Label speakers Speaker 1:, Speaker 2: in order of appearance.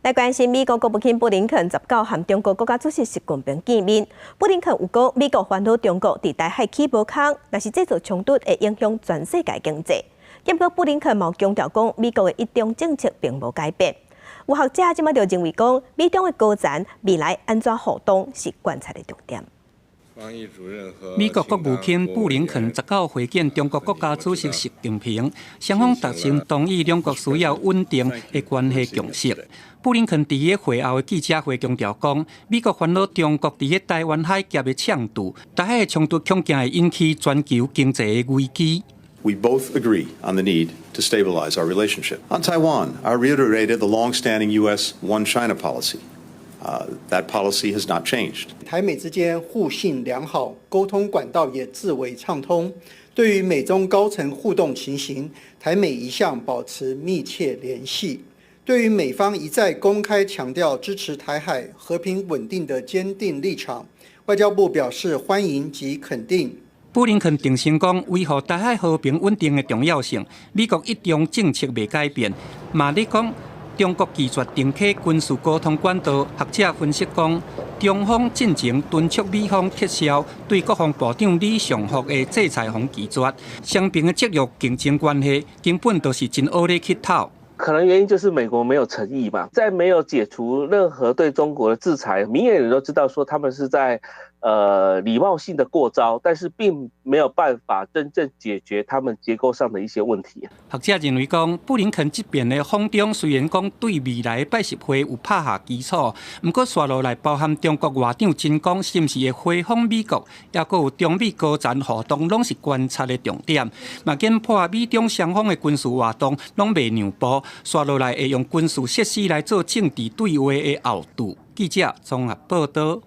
Speaker 1: 來關心美國國務卿布林肯十九和中國國家主席習近平見面。布林肯有講，美國煩惱中國佇台海起無空，若是製造衝突會影響全世界經濟。不過布林肯嘛強調講，美國的一中政策並無改變。有學者這擺就認為講，美中的高層未來按怎互動是觀察的重點。
Speaker 2: 美國國務卿布林肯十九會見中國國家主席習近平，雙方達成同意兩國需要穩定的關係共識。布林肯佇會後的記者會強調講，美國煩惱中國佇台灣海峽的搶渡，台海的衝突恐驚會引起全球經濟的危機。
Speaker 3: We both agree on the need to stabilize our relationship. On Taiwan, I reiterated the long-standing U.S. One China policy. That policy has not changed.
Speaker 4: 台美之間互信良好，溝通管道也至為暢通。對於美中高層互動情形，台美一向保持密切聯繫。對於美方一再公開強調支持台海和平穩定的堅定立場，外交部表示歡迎及肯定。
Speaker 2: 布林肯重申講，維護台海和平穩定的重要性，美國一中政策袂改變。嘛咧講，中國拒絕重啟軍事溝通管道，學者分析講，中方進前敦促美方撤銷對國防部長李尚福的制裁予拒絕，雙邊的戰略競爭關係根本就是真烏咧去鬥。
Speaker 5: 可能原因就是美國沒有誠意嘛，在沒有解除任何對中國的制裁，明眼人都知道說他們是在禮貌性的過招，但是並沒有辦法真正解決他們結構上的一些問題。
Speaker 2: 學者認為講，布林肯這遍的訪中雖然講對未來的拜習會有拍下基礎，毋過紲落來包含中國外長秦剛是毋是會回訪美國，抑閣有中美高層互動，攏是觀察的重點。嘛研判美中雙方的軍事活動攏袂讓步，紲落來會用軍事設施來做政治對話的後盾。記者綜合報道。